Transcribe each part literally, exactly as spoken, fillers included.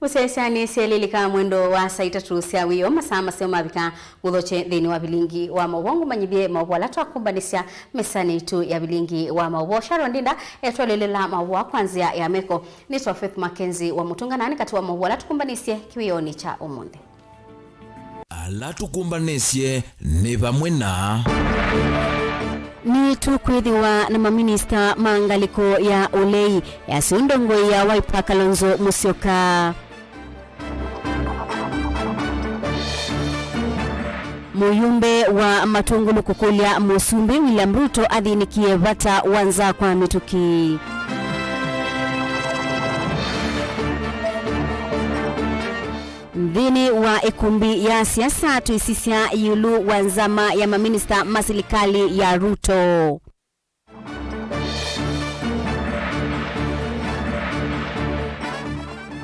Mũsyaĩĩsya nĩ syelilika mwendo wa saa itatũ sya wĩoo, masaa maseo mavika, ngũthokye nthĩnĩ wa vilingi wa maũvoo, ngũmanyĩthye maũvoo ala twakũmbanĩsya mesanĩ itũ ya vilingi wa maũvoo. Sharon Ndinda etwelelela maũvoo kwa nzĩa ya meko. Nĩtwa Faith Mackenzie wa Mũtũnga, na nĩ katĩ wa maũvoo ala tũkũmbanĩsye kĩwĩonĩ kya ũmũnthĩ. Ala tũkũmbanĩsye nĩ vamwe na. Nĩtũkwĩthĩwa na maminista ma ngalĩko ya ũlei, yasyo ndongoi ya Wiper Kalonzo Musyoka. Mũyũmbe wa Matũngũlũ kũkũlya Mũsumbĩ William Ruto athĩnĩkie vata wa nza kwa mĩtũkĩ. Nthĩnĩ wa ĩkumbi ya siasa, twĩsisya ĩũlũ wa nzama ya maminista ma silikalĩ ya Ruto.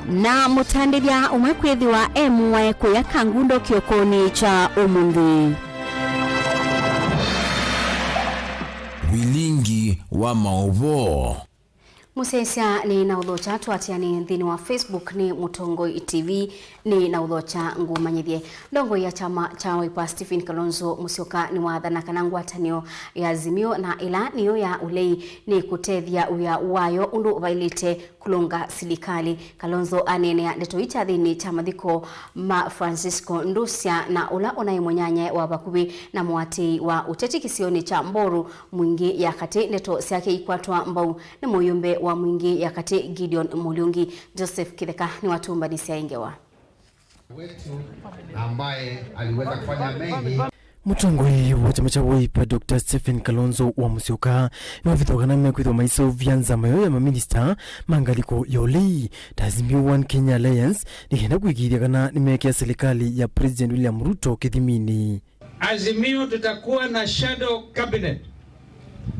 Na mũtandĩthya ũmwe kwĩthĩwa e mũae kũya kangundo kĩokonĩ kya ũmũnthĩ. Vilingi wa maũvoo. Mũsyaĩĩsya nĩ na ũthokya, tũatĩanĩe nthĩnĩ wa Facebook nĩ Mũtongoi T V, nĩ na ũthokya ngũmanyĩthye. Ndongoi ya kyama kya Wiper Stephen Kalonzo Musyoka nĩwathana kana ngwatanĩo ya Azimio na ĩla nĩyo ya ũlei nĩ kũtethya wĩa wayo ũndũ vaĩlĩte kũlũnga silikalĩ. Kalonzo aneenea ndeto ii kyathĩnĩ kya mathiko ma Francisco Ndusya, na ũla ũnaĩ mũnyanyae wa vakuvĩ na mũatĩĩi wa ũteti kĩsionĩ kya Mboru Mwingĩ ya katĩ, ndeto syake ikwatwa mbau nĩ mũyũmbe wa Mwingĩ ya katĩ Gideon Mũliungi. Joseph Kĩtheka nĩwatũmbanĩsya ĩ ngewa. Wetu ambaye aliweza kufanya mengi. Mũtongoi wa kyama kya Wiper, Doctor Stephen Kalonzo wa Musyoka, nĩwavithwa kana mekwĩthwa maiseũvya nzama yoo ya maminista ma ngalĩko ya ũlei ta Azimio One Kenya Alliance, nĩ kenda kũĩkĩĩthya kana nĩmekĩa silikalĩ ya President William Ruto kĩthiminĩ. Azimio tutakuwa na shadow cabinet.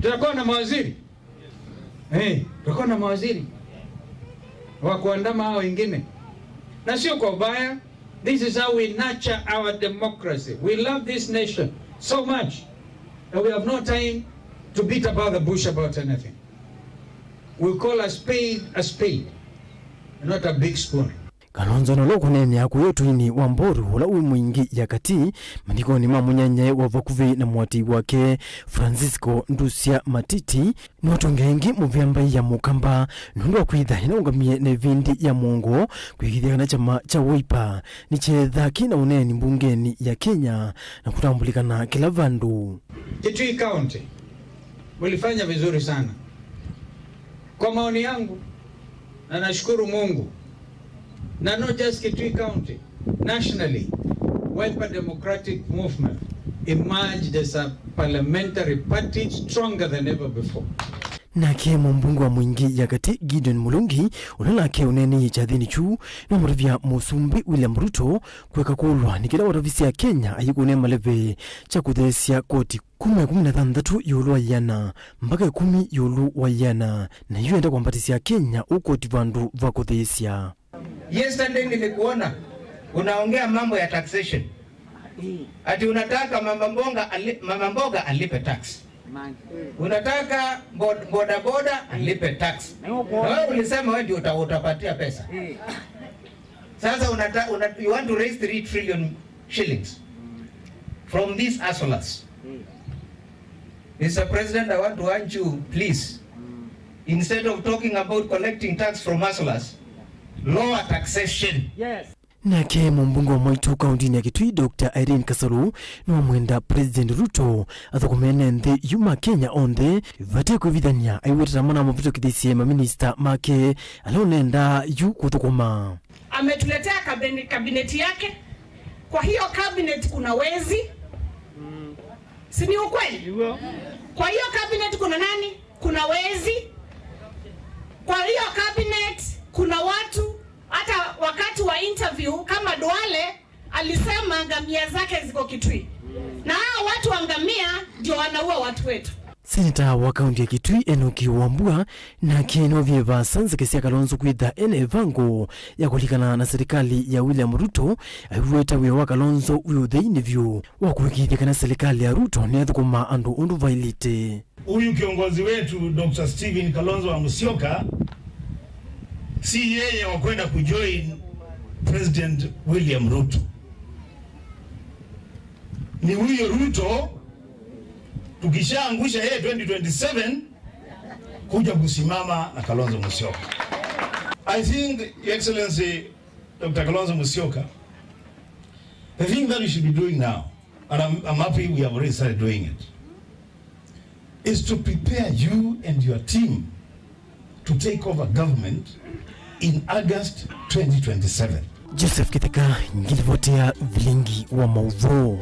Tutakuwa na mawaziri. Eh, tutakuwa na mawaziri wa kuandama hao wengine. Na sio kwa ubaya. This is how we nurture our democracy. We love this nation so much that we have no time to beat about the bush about anything. We call a spade a spade, not a big spoon. Kalonzo nũla ũkũneenea kũya ũtũinĩ wa Mboru ũla wĩ Mwingĩ ya katĩ, mathikonĩ ma mũnyanyae wa vakuvĩ na mũatĩĩi wake Francisco Ndusya Matiti, nĩwatũngĩa ĩngĩ mũvĩa mbaĩ ya Mũkamba nũndũ wa kwĩtha nĩnaũngamie na ĩvĩndĩ ya mũongo kũĩkĩĩthya kana kyama kya Wiper nĩkyeetha kĩ na ũneeni mbungenĩ ya Kenya na kũtambũlĩkana kĩla vandũ. Kitui County, mlifanya vizuri sana. Kwa maoni yangu, na nashukuru Mungu, na not just Kitui County, nationally, Wiper Democratic Movement emerged as a parliamentary party stronger than ever before. Nake mũmbunge wa Mwingĩ ya katĩ Gideon Mulungi, ũla nake ũneeneie kyathĩnĩ kyu, nĩwamũtavya Mũsumbĩ William Ruto kwĩka kũlwa nĩ kĩla watavisye Akenya ayĩkũnĩa maleve kya kũtheesya koti kuma ĩkũmi na thanthatũ ĩũlũ wa ĩana mpaka ĩkũmi ĩũlũ wa ĩana, na yu enda kwambatĩsya Akenya ũkoti vandũ va kũtheesya. Yesterday nilikuona unaongea mambo ya taxation. Ati unataka mama mboga ali-, mama mboga alipe tax. Unataka bod-, boda boda alipe tax. Na wewe ulisema wewe ndio uta-, utapatia pesa. Sasa unata-, una-, you want to raise three trillion shillings from these hustlers. Mister President, I want to urge you, please, instead of talking about collecting tax from hustlers, lower taxation. Yes. Nake mũmbunge wa Mwaitu kaũntĩnĩ ya Kitui, Doctor Irene Kasalu, nĩwamwenda President Ruto athũkũmene nthĩ yu ma Kenya onthe vate kwĩvithany'a aiwetete amwe na amavĩtũkĩthisye maminista make ala ũnenda yu kũthũkũma. Ametuletea kabine-, kabineti yake. Kwa hiyo cabinet kuna wezi. Si ni ukweli? Kwa hiyo cabinet kuna nani? Kuna wezi. Kwa hiyo cabinet kuna watu, hata wakati wa interview, kama Duale alisema ngamia zake ziko Kitui. Na hao watu wa ngamia ndio wanaua watu wetu. Seneta wa kaũntĩ ya Kitui, Enoki Wambua, nake nĩwovie vaasa nzeke sya Kalonzo kwĩtha ena ĩvango ya kũlikana na silikalĩ ya William Ruto, aiweta wĩa wa Kalonzo wĩ ũtheinĩ vyũ wa kũĩkĩĩthya kana silikalĩ ya Ruto nĩyathũkũma andũ ũndũ vaĩlĩte. Huyu kiongozi wetu, Doctor Stephen Kalonzo wa Musyoka, si yeye wa kwenda kujoin President William Ruto. Ni huyo Ruto, tukishaangusha yeye twenty twenty-seven, kuja kusimama na Kalonzo Musyoka. I think, Your Excellency, Doctor Kalonzo Musyoka, the thing that we should be doing now, and I'm, I'm happy we have already started doing it, is to prepare you and your team to take over government in August twenty twenty-seven. Joseph Kitheka, ngilivoti ya vilingi wa mauvoo.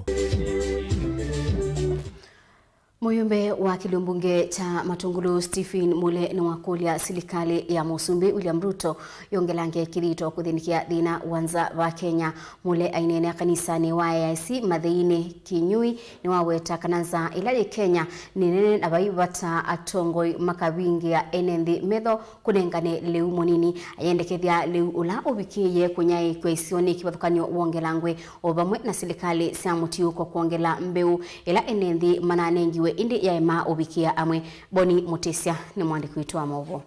Mũyũmbe wa kĩlungu mbunge kya Matungulu Stephen Mule nĩwakũlya silikalĩ ya Mũsumbĩ William Ruto yongelange kĩthito kũthĩnĩkĩa thĩna wa nza va Kenya. Mule aineena kanisanĩ wa A I C Mathĩinĩ Kĩnyui nĩwaweta kana nza ĩla yĩ Kenya nĩ nene na vai vata atongoi makavingĩa ene nthĩ metho kũnengane lĩu mũnini. Ayendekethya lĩu ũla ũvikĩĩe kũnyaĩĩkw'a isionĩ kĩvathũkany'o wongelangwe o vamwe na silikalĩ sya mũtiũko kwongela mbeũ ĩla ene nthĩ mananengiwe ĩndĩ yaema ũvikĩa amwe. Boni Mũtĩsya nĩ mwandĩki witũ wa maũvoo.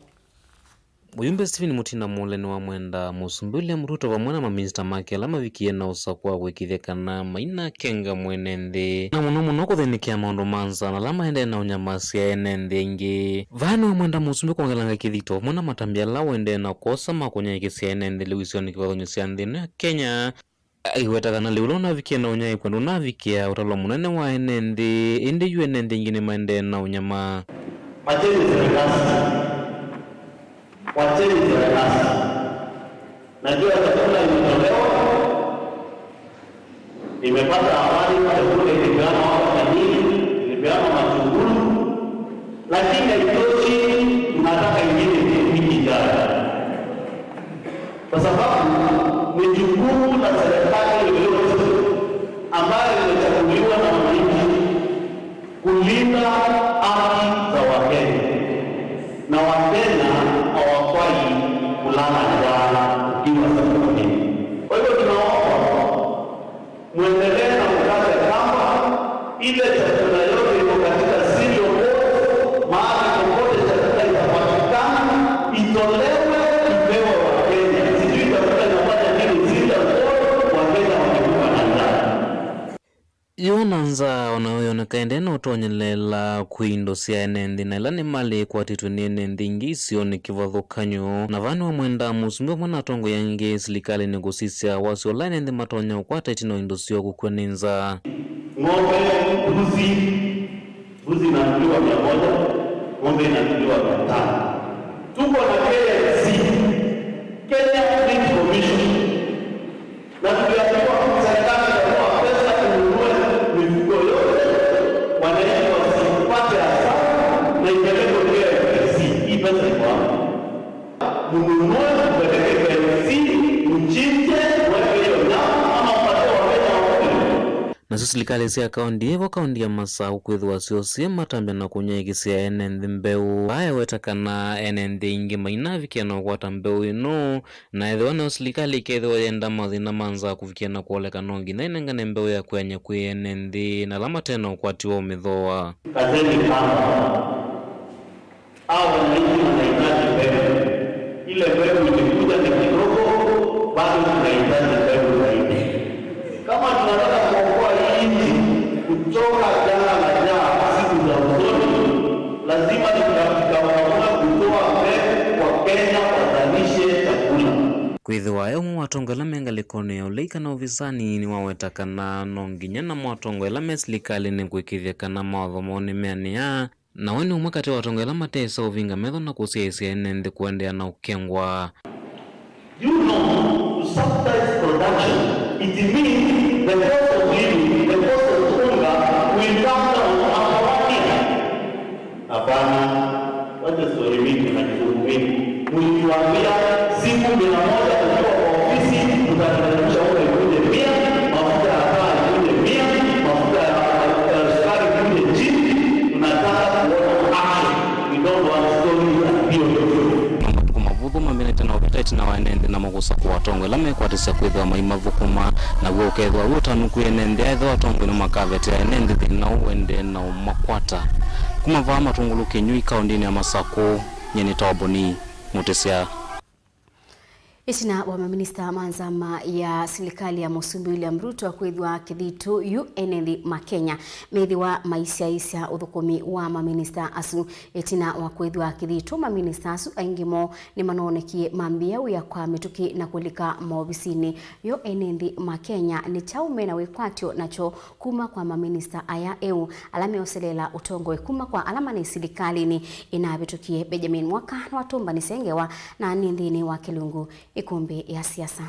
Mũyũmbe Stephen Mutinda Mule nĩwamwenda Mũsumbĩ William Ruto vamwe na maminista make ala mavikie na ũsakũ wa kũĩkĩĩthya kana mainakenga mwene nthĩ, na mũno mũno kũthĩnĩkĩa maũndũ ma nza na ala maendee na ũnyamasya ene nthĩ aingĩ. Vaa nĩwamwenda Mũsumbĩ kwongelanga kĩthito vamwe na matambya ala ũendee na kwosa ma kũnyaĩĩkĩsya ene nthĩ lĩu isionĩ kĩvathũkany'o sya nthĩ ĩno ya Kenya. Aiweta kana lĩu ũla ũnavikie na ũnyaĩĩkw'a ndũnavikĩa ũtalo mũnene wa ene nthĩ, ĩndĩ yu ene nthĩ aingĩ nĩmaendee na ũnyamaa. Wacheni sarakasi. Wacheni sarakasi. Najua chakula imetolewa. Nimepata habari chakula ilipeanwa hapa Kanyini, ilipeanwa Matungulu. Lakini haitoshi, tunataka ingine wiki ijayo, kwa sababu ni jukumu la serikali yoyote ambayo imechaguliwa na wananchi kulinda haki za Wakenya, na Wakenya hawafai kulala njaa ukiwa serikalini. Kwa hivyo tunaomba mwendelee na kukaza kamba, ile chakula yote iko katika cereal boards, mahali popote chakula itapatikana, itolewe, ipewe Wakenya. Sijui chakula inafanya nini cereal board, Wakenya wamekufa na njaa. Yũa na nza o nayo yoneka ĩndĩ na ũtonyelela kwĩ indo sya ene nthĩ na ĩla nĩ malĩ ĩkwatĩtwe nĩ ene nthĩ ingĩ isionĩ kĩvathũkany'o. Na vaa nĩwamwenda Mũsumbĩ vamwe na atongoi angĩ silikalĩnĩ kũsisya wasyo ũla ene nthĩ matonya ũkwata ĩtina wa indo syoo kũkw'a nĩ nza. Ng'ombe, mbuzi, mbuzi inanunuliwa mia moja, ng'ombe inanunuliwa mia tano. Tuko na K F C, Kenya Meat Commission. Na tuliambiwa serikali itatoa pesa tununue mifugo yote, wananchi wasipate hasara na ipelekwe K F C. Hii pesa iko wapi? Mnunue, mpeleke K F C, mchinje, mweke hiyo nyama, ama mpatie Wakenya wakule. Nasyo silikalĩ sya kaũntĩ ĩvo kaũntĩ ya Masakũ kwĩthĩwa syosĩ matambya na kũnyaĩĩkĩsya ene nthĩ mbeũ. Ayaweta kana ene nthĩ aingĩ mainavikĩa na ũkwata mbeũ ĩno, na ethĩwa nayo silikalĩ ĩkethĩwa yenda mathĩna ma nza kũvikĩa na kwoleka, no nginya ĩnengane mbeũ ya kwĩany'a kwĩ ene nthĩ na ala mate na ũkwati wa ũmĩthooa. Kazeni kamba. Hao wananchi wanahitaji mbegu. Ile mbegu ilikuja ni kidogo, bado tunahitaji mbegu zaidi. Kama tunataka kuokoa hii nchi kutoka janga la njaa siku za usoni, lazima tuta-, tutaamua kutoa mbegu kwa Kenya wazalishe chakula. Kwĩthĩwa e ũmwe wa atongoi ala me ngalĩkonĩ ya ũlei kana ovisanĩ nĩwaweta kana no nginya namo atongoi ala me silikalĩnĩ kũĩkĩĩthya kana mawatho moo nĩmeanĩa. Na we nĩ ũmwe katĩ wa atongoi ala mateĩsa ũvinga metho na kũsyaĩĩsya ene nthĩ kũendeea na ũkengwa. You know, to subsidize production, it means the cost of living, the cost of unga will come down after one year. Hapana, wacha story mingi na kizungu mingi. Mlituambia siku mia moja tukiwa kwa ofisi, tutateremsha unga ikuje mia, mafuta ya taa ikuje mia, mafuta ya, ya sukari ikuje chini. Tunataka kuona action. We don't want stories and theories. No matukũ mavũthũ mambĩnĩte na ũvĩta ĩtina wa ene nthĩ namo kũsakũa atongoi ala mekwatĩsya kwĩthĩwa maimathũkũma, naw'o ũkethĩwa wĩ ũtanu kwĩ ene nthĩ ethĩwa atongoi nĩmakavetera ene nthĩ thĩna ũũ ũendee na ũmakwata. Kuma vaa Matungulu Kĩnyui, kaũntĩnĩ ya Masakũ, nyie nĩtawa Boni Mũtĩsya. Ĩtina wa maminista ma nzama ya silikalĩ ya Mũsumbĩ William Ruto kwĩthwa Kĩthitũ yu ene nthĩ ma Kenya methĩwa maisyaĩĩsya ũthũkũmi wa maminista asu. Ĩtina wa kwĩthwa Kĩthitũ, maminista asu aingĩ moo nĩmanoonekie mambĩĩa wĩa kwa mĩtũkĩ na kũlika maovisinĩ. Yo ene nthĩ ma Kenya nĩ kyaũ mena wĩkwatyo nakyo kuma kwa maminista aya eũ ala meoseleela ũtongoi kuma kwa ala mane silikalĩnĩ ĩnavĩtũkie? Benjamin Mwaka nĩwatũmbanĩsye ngewa na nĩ nthĩnĩ wa kĩlungu ĩkũmbĩ ya siasa.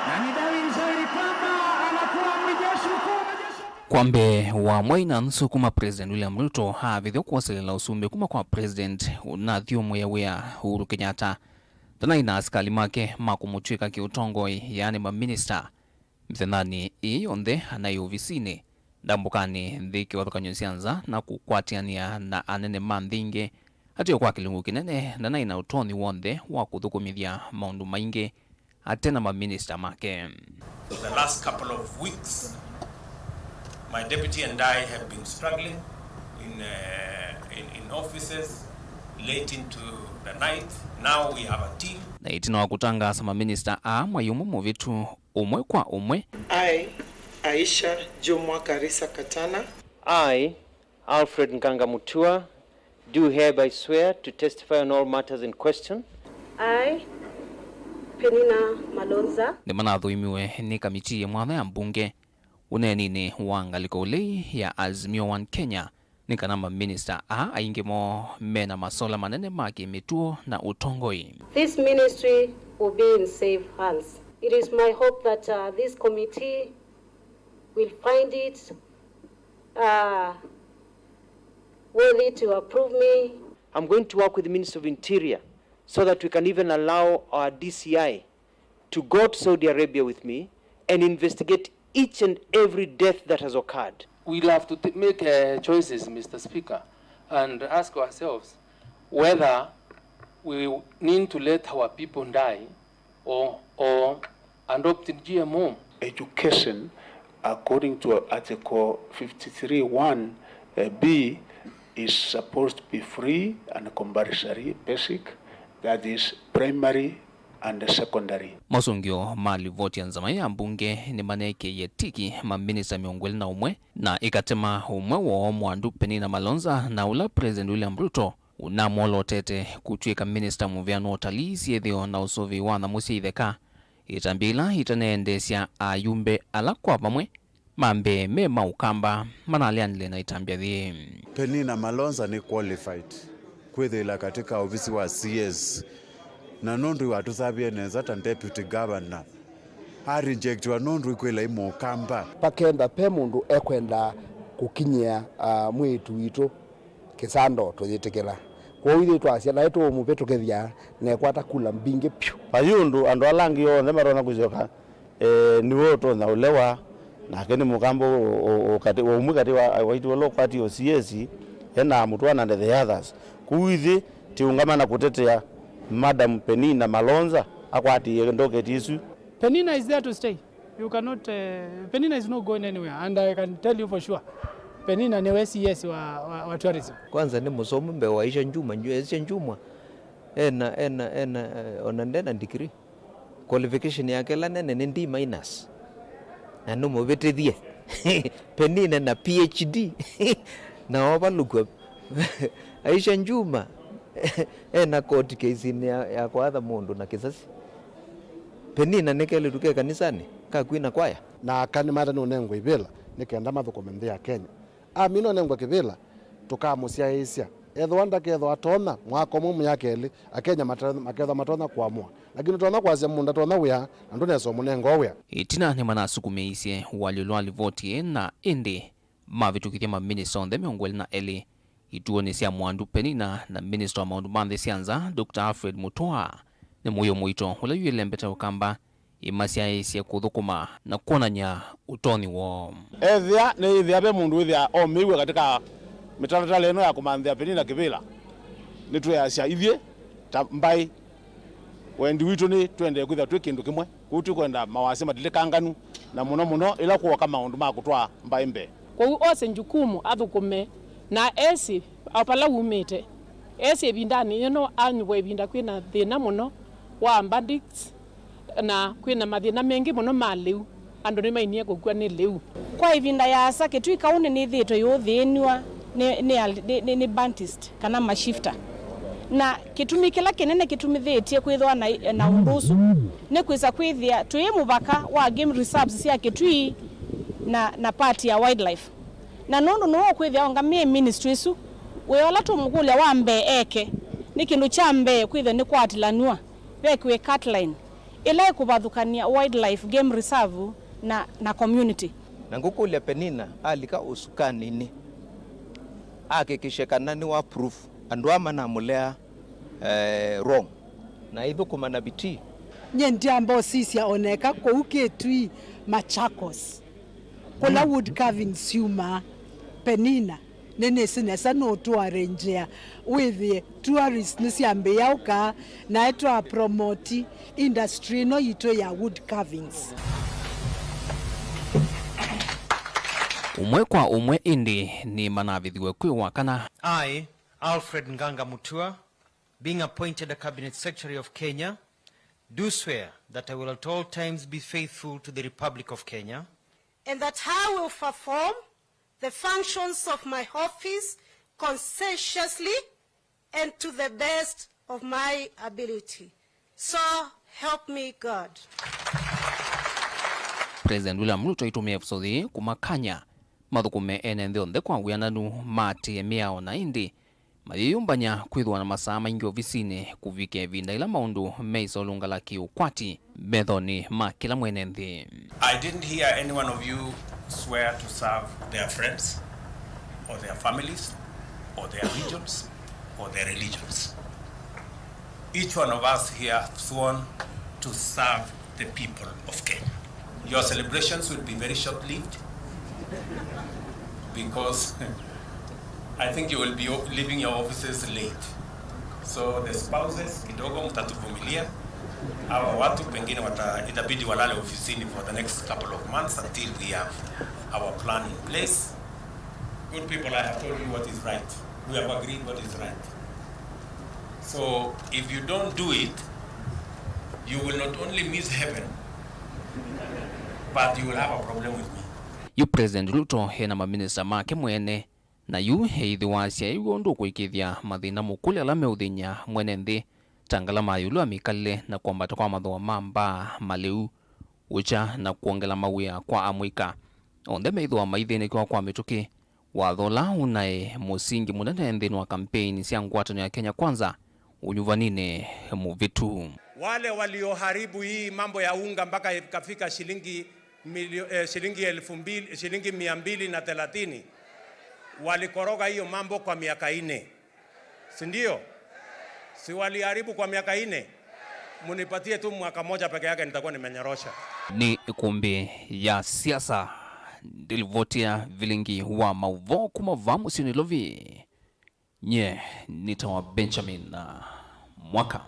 Na ni dhahiri shahiri kwamba anakuwa amri jeshi mkuu wa majeshi. Kwa mbee wa mwei na nusu kuma President William Ruto avĩthw'a kwoselela ũsumbĩ kuma kwa President ũnathyũmũĩa wĩa Uhuru Kenyatta, ndanaĩ na asikalĩ make ma kũmũtw'ĩka kĩũtongoi, yaani maminista, mĩthenyanĩ ĩĩ yonthe anaĩ ovisinĩ, ndambũkanĩ nthĩ kĩvathũkany'o sya nza na kũkwatĩanĩa na anene ma nthĩ ingĩ. Ateo kwa kĩlungu kĩnene, ndanaĩ na ũtonyi w'onthe wa kũthũkũmĩthya maũndũ maingĩ ate na maminista make. For the last couple of weeks, my deputy and I have been struggling in, uh, in, in offices late into the night. Now we have a team. Na ĩtina wa kũtangaasa maminista aa mwai ũmwe mũvĩtu, ũmwe kwa ũmwe. I, Aisha Jumwa Karisa Katana. I, Alfred Nganga Mutua, do hereby swear to testify on all matters in question. I, Penina Malonza. Nĩmanathũimiwe nĩ kamitii ya mwanya ya mbunge ũneeninĩ wa ngalĩko ũlei ya Azimio One Kenya nĩ kana maminista aa aingĩ moo mena masola manene ma kĩmĩtuo na ũtongoi. This ministry will be in safe hands. It is my hope that, uh, this committee will find it, uh, worthy to approve me. I'm going to work with the Ministry of Interior so that we can even allow our D C I to go to Saudi Arabia with me and investigate each and every death that has occurred. We'll have to t-, make, uh, choices, Mister Speaker, and ask ourselves whether we need to let our people die or, or adopt G M O. Education, according to Article fifty-three one, uh, B, is supposed to be free and compulsory, basic, that is primary and secondary. Mosũngĩo ma livoti ya nzama ya mbunge nĩmaneekĩie tiki maminista mĩongo ĩlĩ na ũmwe, na ĩkatema ũmwe woo mwandu Penina Malonza, na ũla President William Ruto ũnamwolotete kũtw'ĩka minista mũvea nũtalii, syĩthĩo na ũsũvĩi wa nyamũ sya itheka, itambya ila itaneendeesya ayumbe ala kwa vamwe ma mbee me ma Ũkamba manaleanile na itambya yĩĩ. Penina Malonza nĩ qualified kwĩthĩĩla katika ovisi wa C S, na nũndũ watũsavie nesa ta deputy governor, a rejectiwa nũndũ ikwĩla i Mũkamba. Pakenda pe mũndũ ekwenda kũkinyĩa, ah, mwĩĩtu witũ kĩsando tũyĩtĩkĩla. Kwoou ithyĩ twasya naĩ tũũmũvĩtũkĩthya na ekwata kula mbingĩ vyũ. Vai ũndũ andũ ala angĩ onthe matonya kũsyoka, eh, nĩwe ũtonya ũlewa, nake nĩ Mũkamba ũ-, ũ-, ũ-, katĩ, ũmwe katĩ wa, waitũ ũla ũkwatie O C S, ena Mũtũa na the others. Kwoou ithyĩ tĩũngama na kũtetea Madam Penina Malonza akwatĩe ndoketi ĩsu. Penina is there to stay. You cannot, uh, Penina is not going anywhere, and I can tell you for sure, Penina nĩwe C S wa, wa, wa tourism. Kwanza nĩ mũsomu mbee wa Aisha Jumwa, Ju-, Aisha Jumwa ena, ena, ena, eh, ona ndena degree. Qualification yake ĩla nene nĩ D minus. Na nũmũvĩtĩthye. Penina na P H D. Na ovalũkw'a. Aisha Jumwa ena court case-inĩ ya, ya kwatha mũndũ na kĩsasi. Penina nĩ kelĩtu ke kanisanĩ, ka kwina kwaya. Na aka nĩmaete nũnengwe ivĩla nĩ kenda mathũkũme nthĩ ya Kenya. Amina ũnengwe kĩvĩla, tũkamũsyaĩĩsya. Ethĩwa ndakethwa atonya, mwaka ũmwe, myaka ĩlĩ, Akenya mate-, makethwa matonya kũamũa. Lakini ũtonya kwasya mũndũ ndatonya wĩa, na ndũnesa ũmũnenga o wĩa. Ĩtina nĩmanasũkũmĩisye ũalyũlo wa livoti ĩĩ, na ĩndĩ mavĩtũkĩthya maminista onthe mĩongo ĩlĩ na elĩ ituonĩ sya mwandu Penina na minista wa maũndũ ma nthĩ sya nza, Doctor Alfred Mutua, nĩ mũio mũito ũla wĩlembete Ũkamba ĩmasyaĩĩsye kũthũkũma na kwonany'a ũtonyi woo. Ethĩa nĩyĩthĩa ve mũndũ wĩthĩa omĩw'a katika mĩtalatala ĩno ya kũmanthĩa Penina kĩvĩla, nĩtwĩasya ithyĩ ta mbaĩ, wendi witũ nĩ twendee kwĩthĩa twĩ kĩndũ kĩmwe. Kwoou tũkwenda mawasya matilikanganu, na mũno mũno ĩla kwoka maũndũ ma kũtwaa mbaĩ mbee. Kwoou ose jukumu athũkũme na esĩ o vala wumĩte. Esĩ ĩvindanĩ yĩĩ no anyuvwa ĩvinda kwĩ na thĩna mũno wa bandits, na kwĩ na mathĩna mengĩ mũno ma lĩu. Andũ nĩmainie kũkw'a nĩ lĩu. Kwa ĩvinda yaasa, Kitui County nĩthĩĩtwe yũthĩĩnw'a nĩ, nĩ, nĩ, nĩ, nĩ bandits kana mashifta. Na kĩtumi kĩla kĩnene kĩtumĩthĩtye kwĩthĩwa na, na ũndũ ũsu nĩ kwĩsa kwĩthĩa twĩ mũvaka wa game reserves sya Kitui na, na part ya wildlife. Na nũndũ nĩwe ũkwĩthĩa ũngamĩe ministry ĩsu, wĩa ũla tũmũkũlya wa mbee eke nĩ kĩndũ kya mbee kwĩthĩa nĩkwatĩlanw'a vekĩwe cut line ĩla ĩkũvathũkany'a wildlife game reserve na, na community. Na ngũkũlya Penina alika ũsukaninĩ, ahakikishe kana nĩwa proof andũ aa manamũlea, eh, wrong, na aithũkũma na bidii. Nyie ndyamba ũsisya oneka kũu Kitui, Machakos, kũla wood carving syumaa. Penina, nĩnĩsĩ nesa nũtũarĩnjĩa wĩthĩe tourist nĩsyambĩĩa ũka, naĩ twa promote industry ĩno yitũ ya wood carvings. Ũmwe kwa ũmwe ĩndĩ nĩmanavĩthiwe kwĩ wa kana. I, Alfred Nganga Mutua, being appointed a Cabinet Secretary of Kenya, do swear that I will at all times be faithful to the Republic of Kenya. And that I will perform the functions of my office conscientiously and to the best of my ability. So help me God. President William Ruto aitũmĩa ĩvuso yĩĩ kũmakany'a mathũkũme ene nthĩ onthe kwa wĩananu, maatĩĩe mĩao na ĩndĩ mayĩyũmbany'a kwĩthĩwa na masaa maingĩ ovisinĩ kũvika ĩvinda ĩla maũndũ meĩsa ũlũngalaki ũkwati methonĩ ma kĩla mwene nthĩ. I didn't hear any one of you swear to serve their friends or their families or their regions or their religions. Each one of us here sworn to serve the people of Kenya. Your celebrations will be very short-lived because I think you will be o-, leaving your offices late. So the spouses, kidogo mtatuvumilia. Hawa watu pengine wata-, itabidi walale ofisini for the next couple of months until we have our plan in place. Good people, I have told you what is right. We have agreed what is right. So if you don't do it, you will not only miss heaven, but you will have a problem with me. Yu President Ruto ena maminista make mwene, na yu eĩthĩwa asyaĩw'e ũndũ ũkũĩkĩĩthya mathĩna mũkũlye ala meũthĩny'a mwene nthĩ, ta ngalama ya ĩũlũ ya mĩkalĩle na kwambata kwa mathooa ma mbaa, malĩu, ũkya na kwongela mawĩa kwa amũika onthe meĩthĩwa maithĩnĩkĩwa kwa mĩtũkĩ. Watho ũla ũnaĩ mũsingi mũnene nthĩnĩ wa kampeini sya ngwatanĩo ya Kenya Kwanza ũnyuvaninĩ mũvĩtu. Wale walioharibu hii mambo ya unga mpaka ikafika shilingi milio-, eh, shilingi elfu mbili, shilingi mia mbili na thelathini, walikoroga hiyo mambo kwa miaka ine. Si ndio? Si waliharibu kwa miaka ine? Munipatie tu mwaka moja peke yake, nitakuwa nimenyorosha. Nĩ ĩkũmbĩ ya siasa. Ndĩlivotia vilingi wa maũvoo kuma vaa mũsyĩ Nairobi. Nye nĩtawa Benjamin Mwaka.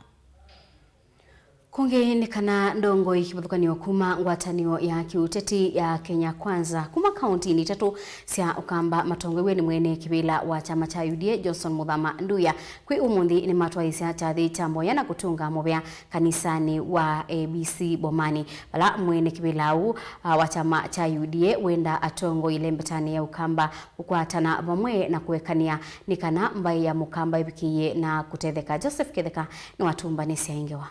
Kũngĩ nĩ kana ndongoi kĩvathũkany'o kuma ngwatanĩo ya kĩũteti ya Kenya Kwanza kuma kaũntinĩ itatũ sya Ũkamba matongoew'e nĩ mwene kĩvĩla wa kyama kya U D A Johnson Mũthama Nduya kwĩ ũmũnthĩ nĩmatwaĩĩsya kyathĩ kya mboya na kũtũnga mũvea kanisanĩ wa A B C Bomani, vala mwene kĩvĩla ũũ, a, wa kyama kya U D A wenda atongoi lembetanĩ ya Ũkamba kũkwatana vamwe na kũekany'a nĩ kana mbaĩ ya Mũkamba ĩvikĩĩe na kũtetheka. Joseph Kĩtheka nĩwatũmbanĩsya ĩ ngewa.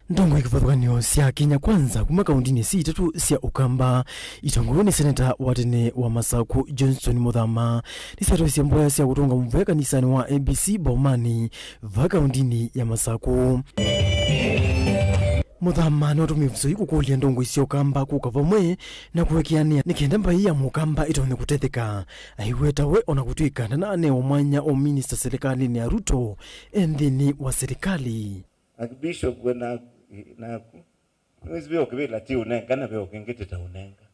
Ndongoi kĩvathũkany'o sya Kenya Kwanza kuma kaũntinĩ isu itatũ sya Ũkamba, itongoew'e nĩ seneta wa tene wa Masakũ Johnson Mũthama, nĩsyatwaĩĩsye mboya sya kũtũnga mũvea kanisanĩ wa A B C Bomani, vaa kaũntinĩ ya Masakũ. Mũthama nĩwatũmĩe ĩvuso yĩĩ kũkũlya ndongoi sya Ũkamba kũka vamwe na kũekeanĩa nĩ kenda mbaĩ ya Mũkamba ĩtonye kũtetheka. Aiweta we o na kũtw'ĩka ndanaanewa mwanya o minista silikalĩnĩ ya Ruto e nthĩnĩ wa silikalĩ. Archbishop we naku, naku. Nĩwĩsĩ ve o kĩvĩla ti ũnenga na ve o kĩngĩ tĩtaũnenga.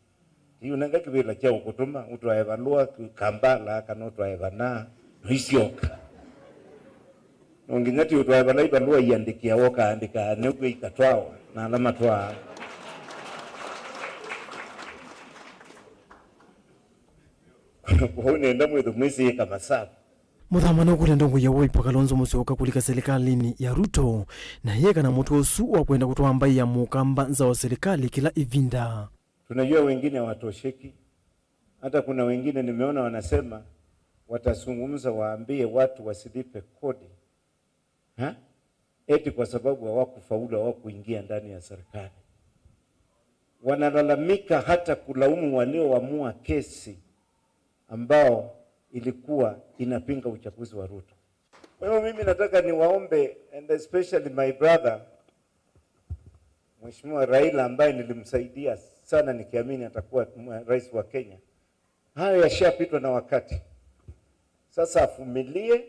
Ti ũnenga kĩvĩla kya ũkũtũma ũtwae valũa Kampala kana ũtwae vana, no isyoka. No nginya ti ũtwae vala ivalũa iandĩkĩawa, ũkaandĩka nĩw'o ikatwawa na ala matwaa. Kwoou nenda mwĩthwe mwĩsĩĩka masavu. Mũthama nũkũlya ndongoi ya Wiper Kalonzo Musyoka kũlika silikalĩnĩ ya Ruto, na yĩka na mũtwe ũsu wa kwenda kũtwaa mbaĩ ya mũkamba nza wa silikalĩ kĩla ĩvinda. Tunajua wengine hawatosheki. Hata kuna wengine nimeona wanasema watazungumza waambie watu wasilipe kodi. Ha? Eti kwa sababu hawakufaulu, hawakuingia ndani ya serikali. Wanalalamika hata kulaumu walioamua kesi ambao ilikuwa inapinga uchaguzi wa Ruto. Kwa hivyo mimi nataka niwaombe, and especially my brother, Mheshimiwa Raila, ambaye nilimsaidia sana nikiamini atakuwa mwe-, rais wa Kenya. Hayo yashapitwa na wakati. Sasa avumilie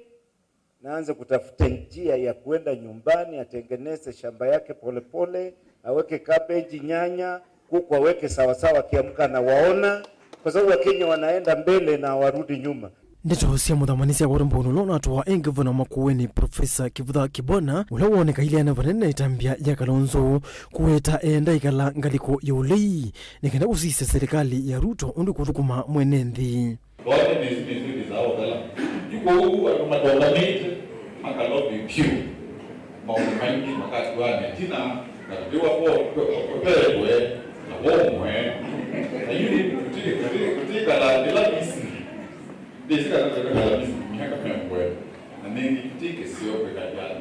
na aanze kutafuta njia ya kuenda nyumbani, atengeneze shamba yake polepole, aweke cabbage, nyanya, kuku aweke sawasawa, akiamka anawaona, kwa sababu Wakenya wanaenda mbele na hawarudi nyuma. Ndeto sya mũthamani sya kũtũmbũnũla na atũa e ngavana wa Makueni, Profesa Kivutha Kibwana, ũla woneka ileana vanene na ĩtambya ya Kalonzo, kũweta eenda ĩkala ngalĩko ya ũlei, nĩ kenda kũsisya silikalĩ ya Ruto ũndũ kũthũkũma mwene nthĩ. Lote nĩsĩ nĩsĩ nĩsaa ũthela. Yu kwoou andũ matonganĩte makalovi vyũ. Maũndũ maingĩ makatw'ana ĩtina, na tũtiwa vo tũtethwe na vomwe. Na yu nĩ tũti-, tũti-, tũtikala kĩla Misri. Ndĩsĩ kana tũtikala Misri myaka mĩongo ĩlĩ. Na nĩngĩ tũti kĩseo kwĩka kyalo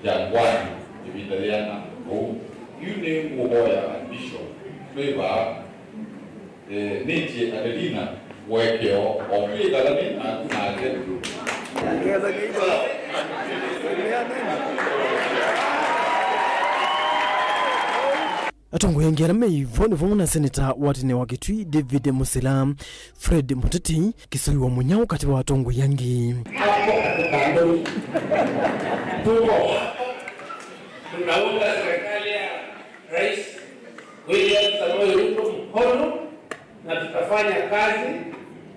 kyangwanĩ ĩvinda yĩana ũu. Yu nĩ ngũvoya Archbishop twĩ vaa. Eh, nĩtie Adelina mũekeo, o twĩkala nĩ naku nake. Atongoi angĩ ala me vo nĩ vamwe na seneta wa tene wa Kitui, David Musila, Fred Muteti, Kisoi wa Munyao, katĩ wa atongoi angĩ. Hapo katika ndoto. Tuko hapo. Tunaunga serikali ya Rais William Samoei Ruto mkono na tutafanya kazi,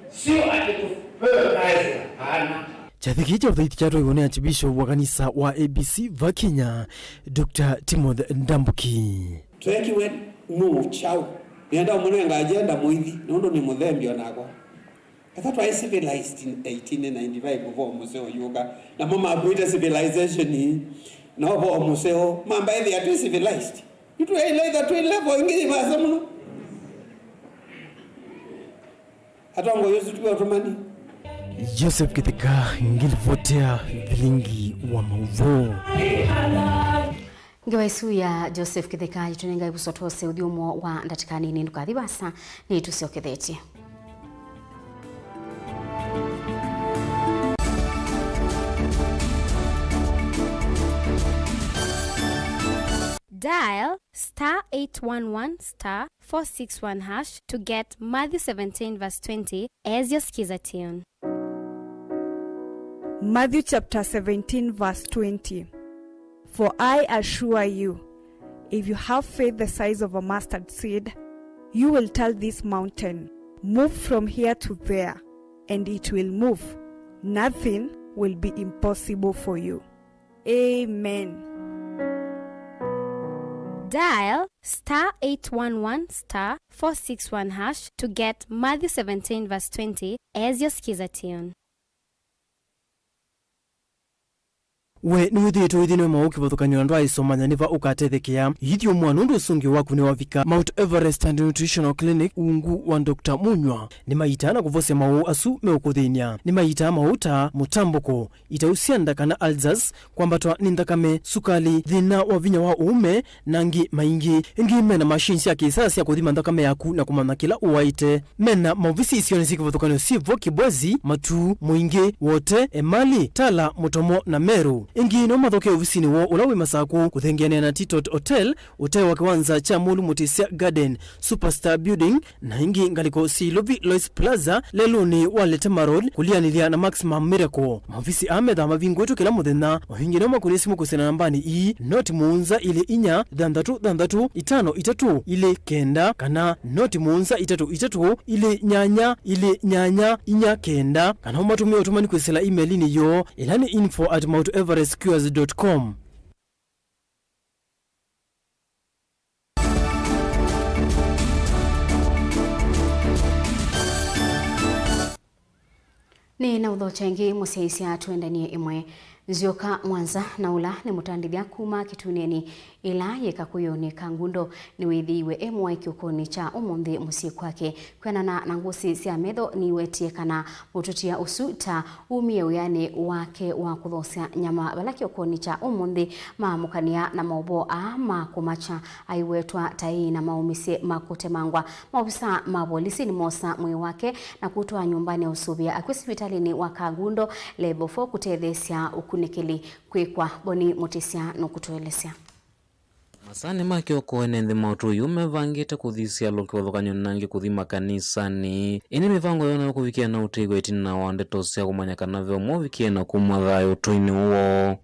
sio ati tupewe kazi, hapana. Kyathĩ kĩĩ kya ũthaithi kyatwaiwe nĩ Archbishop wa kanisa wa A B C va Kenya, Doctor Timothy Ndambuki. Twekiwe nũ kyaũ? Nĩenda ũmũnenga agenda mũithi, nũndũ nĩ mũthembi o nakwa. Eka twaĩ civilized in eighteen ninety-five ũvoo mũseo ũyũka. Namo makuĩte civilization ii. Na ũvoo mũseo, mamba ĩthĩa twĩ civilized. Nĩtũyaĩle ĩtha twĩ level ĩngĩ yĩ vaasa mũno. Atongoi ũsu tiwe ũtũmani. Joseph Kĩtheka, ngilivotea vilingi wa maũvoo. Ngewa ĩsu ya Joseph Kĩtheka yĩtũnenga ĩvuso twose ũthyũmũo wa ndatĩka nini. Ndũkathi vaasa, nĩtũsyokethetye. Dial star eight one one star four six one hash to get Matthew seventeen verse twenty as your skiza tune. Matthew chapter seventeen verse twenty. For I assure you, if you have faith the size of a mustard seed, you will tell this mountain, "Move from here to there," and it will move. Nothing will be impossible for you. Amen. Dial star eight one one star four six one hash to get Matthew seventeen verse twenty as your skiza tune. We nĩwĩthĩĩtwe ũithi nĩ maũũ kĩvathũkany'o na ndwaaĩsomanya nĩ va ũkatethekea? Ithyũmũa nũndũ ũsũngĩo waku nĩwavika. Mount Everest and Nutritional Clinic ungu wa Doctor Munywa nĩmaitaa na kũvosya maũũ asu meũkũthĩny'a. Nĩmaitaa maũũ ta mũtambũko, itau sya nda kana ulcers, kwambatwa nĩ nthakame, sukali, thĩna wa vinya wa ũũme, na angĩ maingĩ. Ĩngĩ mena machine sya kĩsaa sya kũthima nthakame yaku na kũmanya kĩla ũwaĩte. Mena maovisi isionĩ syĩ kĩvathũkany'o syĩ vo Kibwezi, Matuu, Mũingĩ, Wote, Emali, Tala, Mũtomo, na Meru. Ĩngĩ no mathokee ovisinĩ woo ũla wĩ Masakũ, kũthengeanĩa na Titot Hotel, ũtee wa kĩwanza kya Mũlu Mũtĩsya Garden, Superstar Building, na ĩngĩ ngalĩko syĩ Ilovi Lois Plaza, lelũnĩ wa Letema Road, kũlianĩlya na Maximum Miracle. Maovisi aa methaa mavingũĩtwe kĩla mũthenya. Mavingi no makũnĩe simũ kwĩsĩla nambanĩ ii, noti mũonza ilĩ inya thanthatũ thanthatũ itano itatũ ilĩ kenda, kana noti mũonza itatũ itatũ ilĩ nyanya ilĩ nyanya inya kenda, kana ũmatũmĩe ũtũmani kwĩsĩla email-inĩ yoo, ĩla nĩ info at mount everest cures dot com. Nĩ na ũthokya ĩngĩ mũsyaĩĩsya twendanie ĩmwe. Nzyoka Mwanza na ũla nĩ mũtandĩthya kuma Kĩtuneni ĩla yĩ Kakũyũnĩ ka Ngundo nĩwĩthĩiwe e mũwaĩ kĩokonĩ kya ũmũnthĩ mũsyĩ kwake. Kwĩanana na ngũsĩ sya metho nĩiwetie kana mũtũtia ũsu ta umie wĩanĩ wake wa kũthosya nyama vala kĩokonĩ kya ũmũnthĩ maamũkanĩa na maũvoo aa ma kũmakya aiwetwa ta ĩina maũmĩsye ma kũtemangwa. Maovisaa ma volisi nĩmoosa mwĩĩ wake na kũtwaa nyũmbanĩ ya ũsũvĩa akw'e sivitalĩnĩ wa Kangundo Level four kũtetheesya ũkunĩkĩli kwĩkwa. Boni Mũtĩsya nũkũtũelesya. Masaanĩ ma kĩoko ene nthĩ ma ũtũi ũũ mevangĩte kũthi syalo kĩvathũkany'o na angĩ kũthi makanisanĩ. Ĩndĩ mĩvango yoo nayo kũvikĩa na ũtĩĩwa ĩtina wa ndeto sya kũmanya kana ve ũmwe ũvikĩe na kumw'a thayũ ũtũinĩ ũũ woo.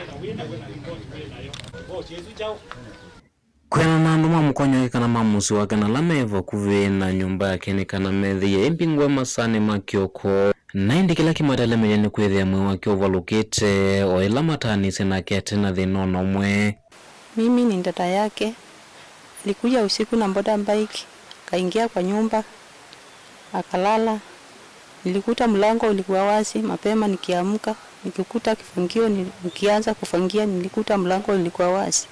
Kwĩanana na andũ ma mũkonyo wake kana ma mũsyĩ wake na ala me vakuvĩ na nyũmba yake, nĩ kana methĩie ĩ mbingũe masaanĩ ma kĩoko. Na ĩndĩ kĩla kĩmatelemeie nĩ kwĩthĩa mwĩĩ wake ũvalũkĩte, o ĩla mataanĩisye nake ate na thĩna o na ũmwe. Mimi ni dada yake. Alikuja usiku na boda bike, akaingia kwa nyumba, akalala. Nilikuta mlango ulikuwa wazi, mapema nikiamka, nikikuta kifungio, ni-, nikianza kufungia, nilikuta mlango ulikuwa wazi.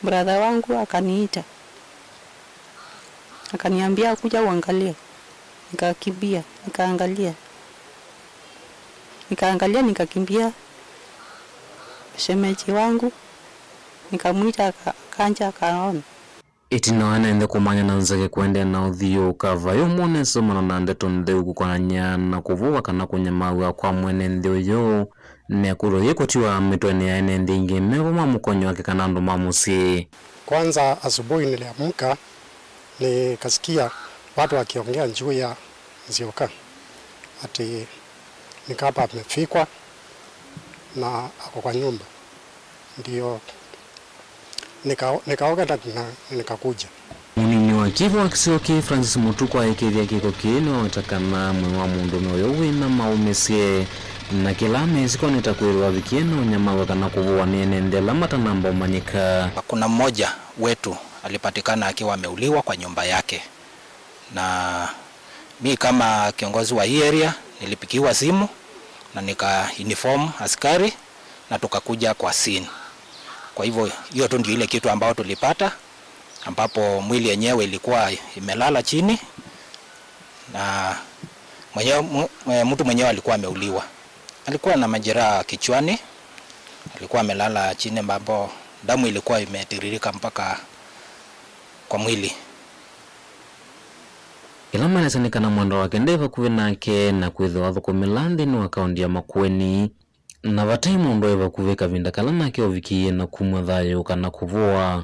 Brother wangu akaniita. Akaniambia, "Kuja uangalie." Nikakimbia, nikaangalia. Nikaangalia, nikakimbia. Shemeji wangu, nikamwita, aka-, akaja, akaona. Ĩtina wa ene nthĩ kũmanya na nzeke kũendeea na ũthiũũka, vai ũmwe ũnesomana na ndeto ntheu kũkonany'a na kũvũwa kana kũnyamaaw'a kwa mwene nthĩ ũyũ, nekũlwa yĩkũtiwa mĩtwenĩ ya ene nthĩ ingĩ, mevo ma mũkonyo wake kana andũ ma mũsyĩ. Kwanza asubuhi niliamka, nikasikia watu wakiongea juu ya Nzioka, ati ni kama amefikwa na ako kwa nyumba. Ndio nika-, nikaoga na, na nikakuja. Mũnini wa kĩvo wa kĩsio kĩĩ, Francis Mũtuku, aĩkĩĩthya kĩko kĩĩ nĩwaweta kana mwĩĩ wa mũndũũme ũyũ wĩna maũmĩsye, na kĩla amesĩ ko nĩ ta kwĩthĩwa avikie na ũnyamawa kana kũvũwa nĩ ene nthĩ ala matanamba ũmanyĩka. Kuna mmoja wetu alipatikana akiwa ameuliwa kwa nyumba yake. Na mi kama kiongozi wa hii area, nilipigiwa simu na nika inform askari na tukakuja kwa scene. Kwa hivyo, hiyo tu ndio ile kitu ambayo tulipata, ambapo mwili yenyewe ilikuwa imelala chini na mwenyewe, mu-, eh, mtu mwenyewe alikuwa ameuliwa. Alikuwa na majeraha kichwani, alikuwa amelala chini ambapo damu ilikuwa imetiririka mpaka kwa mwili. Ĩla maelesya nĩ kana mwendwa wake nde vakuvĩ nake na kwĩthĩwa athũkũmĩlaa nthĩnĩ wa kaũndĩ ya Makueni, na vataĩ mũndũ e vakuvĩ kavinda kala nake ũvikĩie na kumw'a thayũ kana kũvũwa.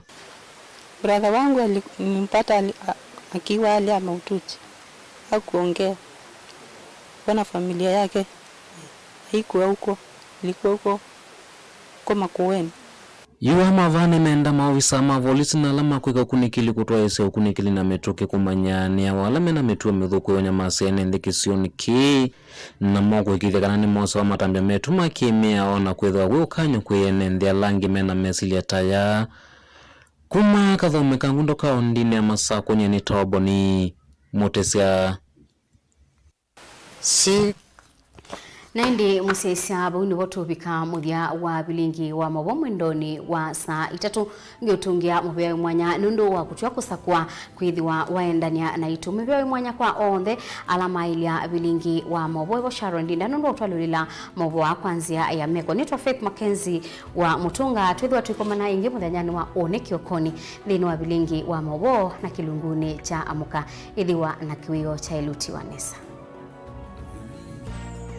Brother wangu ali-, nilimpata ali-, a-, akiwa hali ya mahututi. Hakuongea. Kuona familia yake haikuwa huko, ilikuwa huko, huko Makueni. Yu aa mavaa nĩmenda maovisa ma volisi na ala makwĩka ũkunĩkĩli kũtwaĩĩsya ũkunĩkĩli na mĩtũkĩ kũmanya nĩ aũ ala mena mĩtuo mĩthũku ya ũnyamasya ene nthĩ kĩsionĩ kĩĩ, namo kũĩkĩĩthya kana nĩmosawa matambya metu ma kĩ-mĩao na kwĩthĩwa wĩ ũkany'o kwĩ ene nthĩ ala angĩ mena mesilya ta aya. Kuma Kathome ka Ngundo kaũndĩnĩ ya Masakũ, nyie nĩtawa Boni Mũtĩsya. Si. Na ĩndĩ mũsyaĩĩsya, vau nĩvo tũvika mũthya wa vilingi wa maũvoo mwendonĩ wa saa itatũ. Ngĩũtũngĩa mũvea wĩ mwanya nũndũ wa kũtw'a kũsakũa kwĩthĩwa waendany'a naitũ. Mũvea wĩ mwanya kwa onthe ala maĩlya vilingi wa maũvoo. Ĩvo Sharon Ndinda nũndũ wa ũtwalũlĩla maũvoo aa kwa nzĩa ya meko. Nĩtwa Faith Mackenzie wa Mũtũnga. Twĩthĩwa tũikomana ĩngĩ mũthenyanĩ wa ũnĩ kĩokonĩ nthĩnĩ wa vilingi wa maũvoo na kĩlungunĩ kya Amũka. Ĩthĩwa na kĩwĩoo kya ĩluti wa nesa.